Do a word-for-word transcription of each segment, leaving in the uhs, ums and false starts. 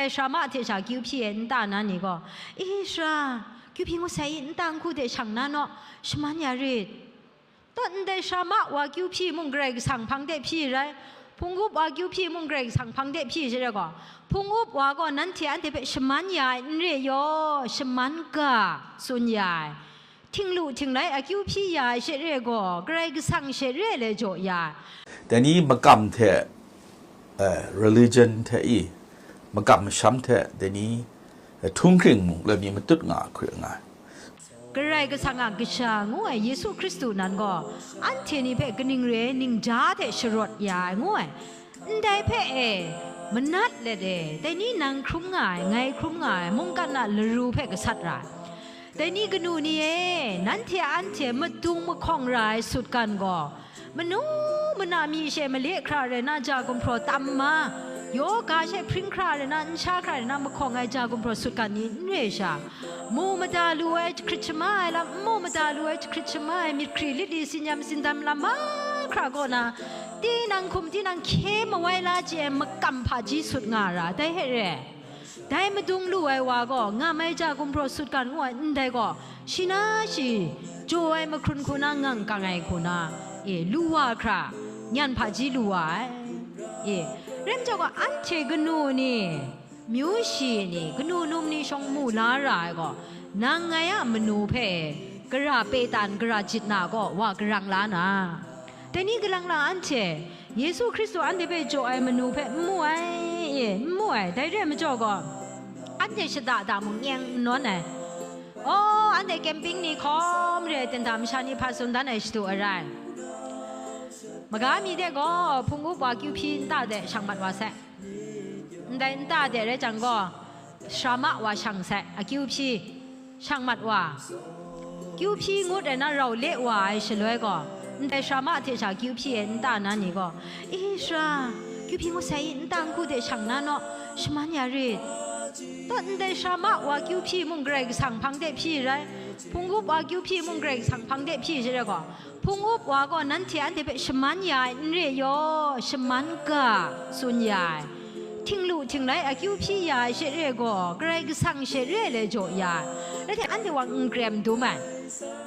Sara ma hte sha kyu hpyi ai nta na ni gaw, "I, sara, kyu hpyi ngut sai i, nta nhku de shang na naw, shaman ya rit. Taw, ndai sara ma wa kyu hpyi mung Karai Kasang hpang de hpyi rai, hpung up wa kyu hpyi mung Karai Kasang hpang de hpyi she rai gaw, hpung up wa gaw nanhte anhte hpe shaman ya ai n re yaw, shaman ga, tsun ya ai. Htinglu htinglai akyu hpyi ya ai she re gaw, Karai Kasang she re le jaw ya ai." Dai ni makam hte, eh, religion hte i, makam masham hte dai ni, eh, htunghking mung loi mi matut nga hkru nga ai. Karai Kasang a Kasha ngu ai Yesu Hkristu nan gaw, anhte ni hpe kaning re ai ningja hte sharawt ya ai ngu ai. Ndai hpe e, manat let e, dai ni nang hkrum nga ai, ngai hkrum nga ai, mungkan a laru hpe gasat ra ai. Dai ni kanu ni e, nanhte anhte madung mahkawng ra ai sutgan gaw, manu mana myi she male hkra rai na, ja gumhpraw tam ma, yaw ga she hpring hkra rai na, nsha hkra rai na, mahkawng ai ja gumhpraw sutgan ni n re sha, mu mada lu ai jahkrit shama ai lam, n mu mada lu ai jahkrit shama ai myit hkri lit li, sinyam sindam lam mahkra kaw na, tinang hkum tinang hkye mawai la chye ai makam hpaji sut nga ra, dai hte re. Dai madung lu ai wa gaw, ngam ai ja gumhpraw sutgan ngu ai ndai gaw, shi na shi, jaw ai mahkrun hku na, ngang kang ai hku na, e, lu wa hkra, nyan hpaji lu wa ai. E, rai majaw gaw, anhte kanu ni, myu shi ni, kanu num ni shawng mu la ra ai gaw, nang ngai a manu hpe gara petan, gara jit na gaw wa garang la na. Dai ni galang lang anhte, Yesu Hkristu anhte hpe jaw ai manu hpe n mu ai, e, n mu ai. Dai re ai majaw gaw, anhte shada da mung nyeng n nawn ai. Aw, anhte camping ni hkawm re ai ten hta masha ni hpa tsun dan ai shadu ai rai. Maga mi de gaw, hpung up wa kyu hpyi nta de shang mat wa sai. Ndai nta de rai jang gaw, sara ma wa shang sai, akyu hpyi, shang mat wa, kyu hpyi ngut ai na rau le wa ai shaloi gaw, ndai sara ma hte sha kyu hpyi ai nta na ni gaw, "I, sara, kyu hpyi ngut sai i, nta nhku de shang na naw, shaman ya rit. Taw, ndai sara ma wa kyu hpyi mung Karai Kasang hpang de hpyi rai, hpung up wa kyu hpyi mung Karai Kasang hpang de hpyi she rai gaw, hpung up wa gaw nanhte anhte hpe shaman ya ai n re yaw, shaman ga, tsun ya ai. Htinglu htinglai akyu hpyi ya ai she re gaw, Karai Kasang she re le jaw ya ai. Rai hte anhte wa n krem dum ai.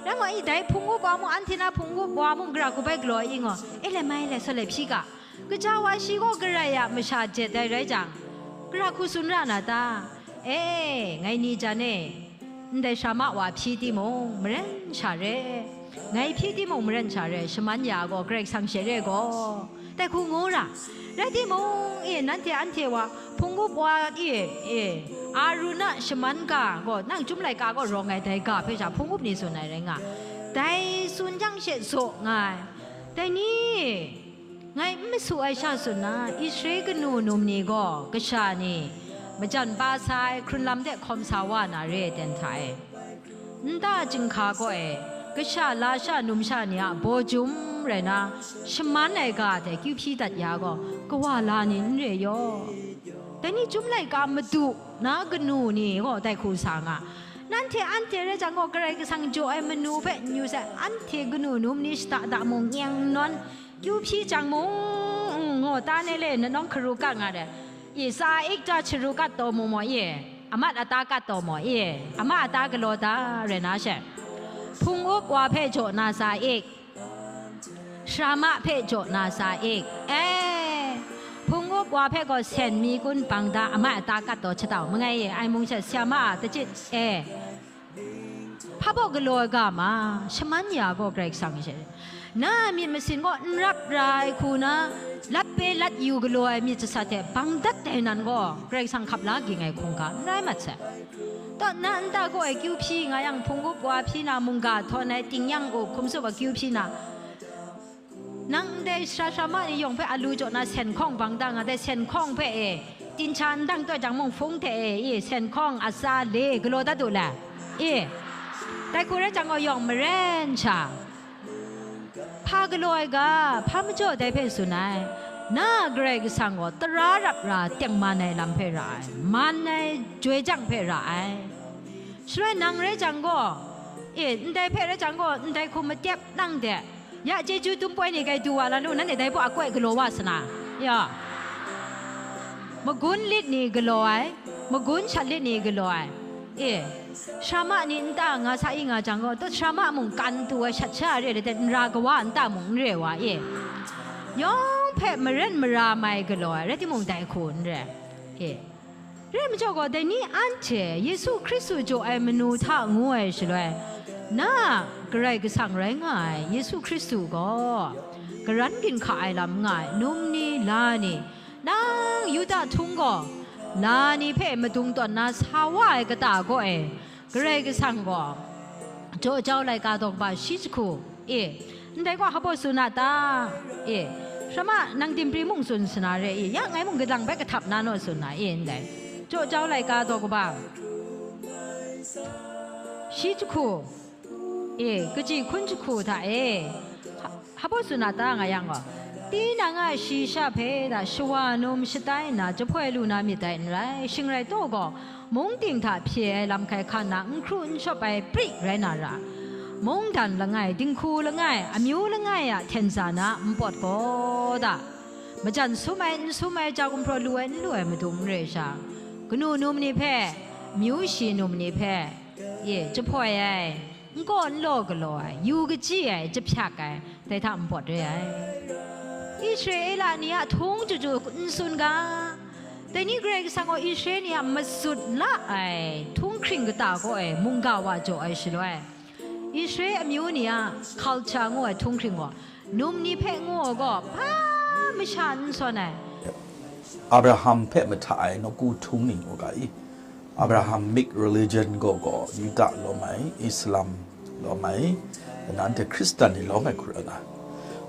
Rai ngai, dai hpung up wa mung, anhte na hpung up wa mung, gara hku bai galaw ai i ngaw, e le mai le, sawt le hpyi ga. Gaja wa shi gaw Karai a masha jet ai rai jang, gara hku tsun ra na ta? E, ngai ni jan e, ndai sara ma wa hpyi timung, maren sha re, ngai hpyi timung, maren sha re, shaman ya gaw Karai Kasang she re gaw, dai hku ngu ra. Rai timung, e, nanhte anhte wa, hpung up wa, e, e, Arun a shaman ga gaw, nang chyum laika gaw rawng ai dai ga hpe sha hpung up ni tsun ai rai nga, dai tsun jang she zaw nga ai. Dai ni, ngai n masu ai sha tsun na, Israel kanu num ni gaw kasha ni majan pa sa ai hkrun lam de hkawm sa wa na re ai ten hta e. Nta chyinghka kaw e, kasha lasha numsha ni a baw jum rai na, shaman ai ga hte kyu hpyi dat ya gaw, kawa la ni n re yaw. Dai ni chyum laika madu na kanu ni gaw dai hku sa nga. Nanhte anhte rai jang gaw, Karai Kasang jaw ai manu hpe n yu sai, anhte kanu num ni shada da mung nyeng n nawn, kyu hpyi jang mung, n ngaw ta ne le, nanawng hkaru kat nga de. I, tsa ik ta hkaru kat taw mu maw i? Amat ata kat taw maw i? Ama ata galaw ta rai na she. Hpung up wa hpe jaw na tsa ik. Sara ma hpe jaw na tsa ik. E, hpung up wa hpe gaw sen mi kun bang da, amat ata kat taw shatau mangai e, ai mung she, sara ma a tachyit e. Hpa baw galaw ai ga ma, shaman ya gaw Karai Kasang she. Na a myit masin gaw n rap ra ai hku na, lat pe lat yu galaw ai myit jasat hte bang dat ai nan gaw, Karai Kasang hkap la ging ai hkungga n rai mat sai. Taw, na nta gaw ai kyu hpyi nga yang, hpung up wa hpyi na, mungga htawn ai, ting yang up, hkum tsup akyu hpyi na, nang ndai sara sara ma ni yawng hpe alu jaw na sen hkawng bang da nga, dai sen hkawng hpe e, tincha ndang taw jang mung hpung hte e, i, sen hkawng atsa le galaw dat u le, i, dai hku rai jang gaw yawng maren sha. Hpa galaw ai ga, hpa majaw dai hpe tsun ai. Na a Karai Kasang gaw tara rap ra tengman ai lam hpe ra ai, man ai joi jang hpe ra ai. Shaloi nang rai jang gaw, e, ndai hpe rai jang gaw, ndai hku matep nang de, ya chyeju tum poi ni grai du wa la lu, nanhte dai baw akoi galaw wa sa na, ya. Magun lit ni galaw ai, magun shat lit ni galaw ai. E, sharama ni nta nga sa i nga jang gaw, ta sharama mung kan tu ai shat sha re ai, n ra kawa nta mung n re wa e. Yawng hpe maren mara mai galaw ai, rai timung, dai hku n re. E, re ai majaw gaw, dai ni anhte Yesu Hkristu jaw ai manu hta ngu ai shaloi, na a Karai Kasang rai nga ai Yesu Hkristu gaw, karan ginhka ai lam nga ai, num ni, la ni, nang Yuda htung gaw, la ni hpe madung tawn na sa wa ai kata gaw e, Karai Kasang gaw, jaw jau laika daw kaba shi jahku, e, ndai gaw hpa baw tsun a ta? E, sharama nang dinghpring mung tsun sa na re, e, ya ngai mung kadang bai kahtap na naw tsun na, e, ndai jaw jau laika daw kaba shi jahku, e, kaji hkun jahku hta e, hpa baw tsun a ta nga yang gaw, tinang a shayi sha hpe da shawa num shatai nna jahpoi lu na myit dai n rai, shing rai taw gaw, mung ting hta hpye ai lam hkai hkan na n hkru n shawp ai pri rai na ra, mungdan langai, dinghku langai, amyu langai a htenza na npawt gaw da, majan sum ai n sum ai, ja gumhpraw lu ai n lu ai madung n re sha, kanu num ni hpe, myu shi num ni hpe, e, jahpoi ai, n kaw n law galaw ai, yu kachyi ai, jahpyak ai, dai hta npawt re ai. Israela ni a htung chyu chyu n tsun ga, dai ni Karai Kasang gaw Israela ni a masut la ai htunghkring kata kaw e mungga wa jaw ai shaloi, Israela amyu ni a culture ngu ai htunghkring gaw, num ni hpe ngu ai gaw, hpa masha n sawn ai. Abraham hpe mahta ai nawku htung ning u ga i? Abrahamic religion gaw, gaw Yuda lawm ai, Islam lawm ai, nanhte Hkristan ni lawm ai hku rai nga.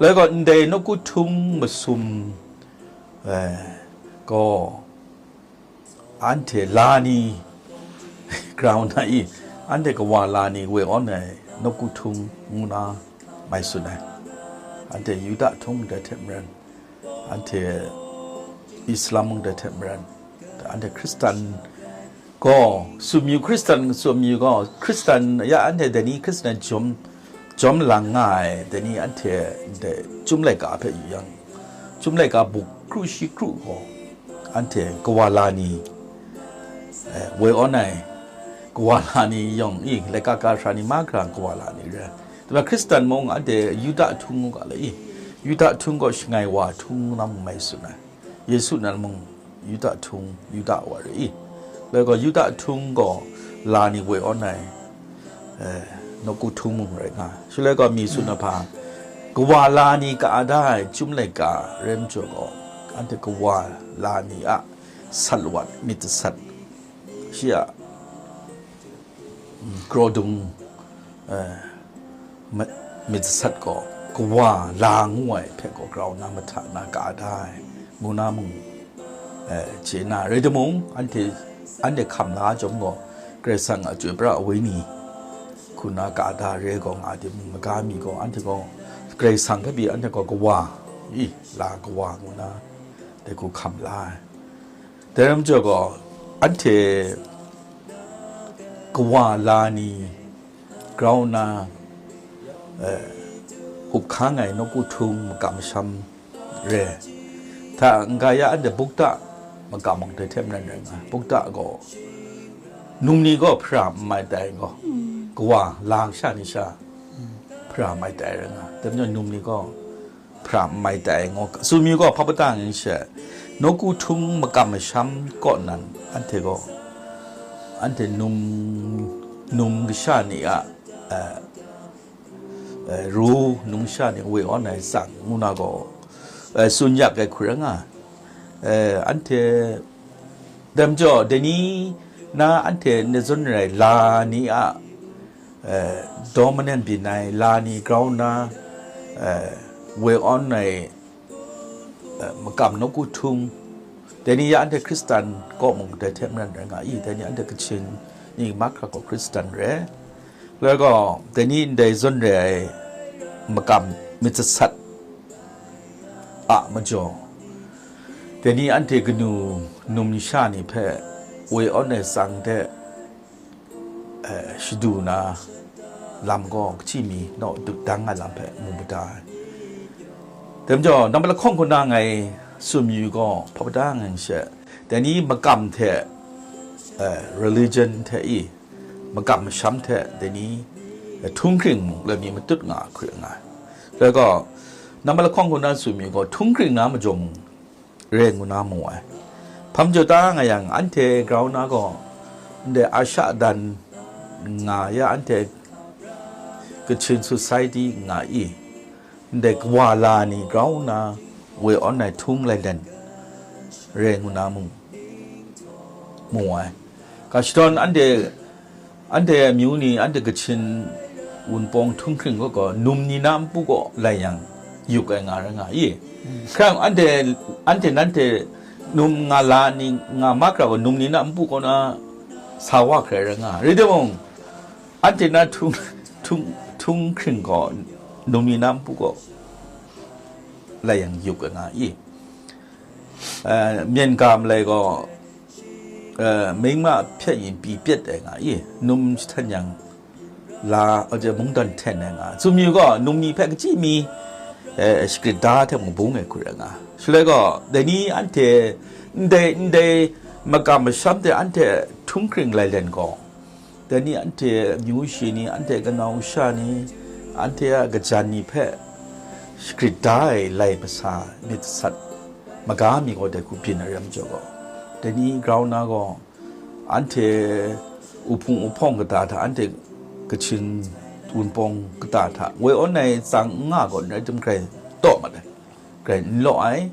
Lai gaw, ndai nawku htung masum, eh, gaw, anhte la ni, ground na i, anhte kawa la ni woi awn ai nawku htung ngu na mai tsun ai. Anhte Yuda htung ndai hte maren, anhte Islam mung dai hte maren, anhte Hkristan gaw, sumyu Hkristan sumyu gaw, Hkristan ya anhte dai ni Hkristan jawm, jawm lang nga ai, dai ni anhte ndai Chyum laika hpe yu yang, Chyum laika buk kru shi kru gaw, anhte kawa la ni, eh, woi awn ai, kawa la ni yawng i, laika ka hkra ni mahkra kawa la ni re. Dai Hkristan mung anhte Yuda htung u ga lai i? Yuda htung gaw shangai wa htung na mung mai tsun ai. Yesu nan mung Yuda htung, Yuda wa re i? Lai gaw Yuda htung gaw la ni woi awn ai, eh, nawku htung mung rai nga. Shaloi gaw mi tsun na hpa, kawa la ni ka da ai Chyum laika rai majaw gaw, anhte kawa la ni a sat wat myit sat, shi a, mm, krawdung, eh, ma-, myit sat gaw, kawa la ngu ai hpe gaw grau na mahta na ka da ai, ngu na mung, eh, chye na rai timung, anhte, anhte hkam la ai chyawm gaw, Karai Kasang a chyoi pra ai wenyi hku na ka da re gaw nga ai timung, maga mi gaw, anhte gaw Karai Kasang hpe pyi anhte gaw kawa, i, la kawa ngu na, dai hku hkam la ai. Dai rai majaw gaw, anhte kawa la ni grau nna, eh, up hkang ai nawku htung makam masham re. Hta n-ga ya anhte bukta makam mung dai hte maren rai nga ai. Bukta gaw, num ni gaw hpara n mai tai gaw, kawa la kasha ni sha hpara mai tai rai nga ai. Dai majaw num ni gaw hpara n mai tai ngaw, sumyu gaw hpa pata ngan she, nawku htung makam masham kaw nan, anhte gaw, anhte num, num kasha ni a, eh, eh, ru, num kasha ni woi awn ai tsang ngu na gaw, eh, tsun yak ai hku rai nga ai. Eh, anhte, dai majaw, dai ni na anhte ndai zawn rai la ni a, eh, dominant byin ai la ni grau nna, eh, woi awn ai, eh, makam nawku htung, dai ni ya anhte Hkristan kaw mung dai hte maren rai nga i? Dai ni anhte Kachin ni mahkra gaw Hkristan re. Lai gaw, dai ni ndai zawn re ai makam myit sat a majaw, dai ni anhte kanu num sha ni hpe woi awn ai tsang de, eh, shadu na lam gaw, kahti mi naw dut dang ai lam hpe mu mada ai. Dai majaw, nang hpe lahkawng hku na ngai tsun mayu gaw, hpa mada ngai n she, dai ni makam hte, eh, religion hte i, makam masham hte dai ni, eh, htunghkring mung lai mi matut nga hkru nga ai. Rai gaw, nambat lahkawng hku na tsun mi gaw, htunghkring na majaw mung rai ngu na mu ai. Hpa majaw ta nga yang, anhte grau na gaw, ndai Asha dan nga ya, anhte Kachin society nga i, ndai kawa la ni grau na woi awn ai htung lai len rai ngu na mu, mu ai. Ga shadawn anhte, anhte amyu ni, anhte Kachin Wunpawng htunghkring gaw, gaw num ni na npu kaw lai yang yup ai nga rai nga i. Hkrang anhte, anhte nanhte num nga la ni nga makra gaw num ni na npu kaw na sa wa hkrai rai nga. Rai timung, anhte na htung, htung, htunghkring gaw num ni na npu kaw lai yang yup ai nga i. Eh, myen ga malai gaw, eh, mengma hpyet yin pyi pyet ai nga i, num jahten yang la, aje mungdan hten ai nga. Tsun mi gaw, num mi hpe kachyi mi, eh, shagrit da hte mung bung ai hku rai nga. Shaloi gaw, dai ni anhte, ndai, ndai makam masham hte anhte htunghkring lai len gaw, dai ni anhte amyu shi ni, anhte kanau sha ni, anhte a kajan ni hpe shagrit da ai lai masa myit sat maga mi gaw dai hku byin ai ram jaw gaw, dai ni grau na gaw, anhte uhpung uhpawng kata hta, anhte Kachin Wunpawng kata hta woi awn ai tsang n nga gaw, n rai tim grai taw mat ai, grai n law ai.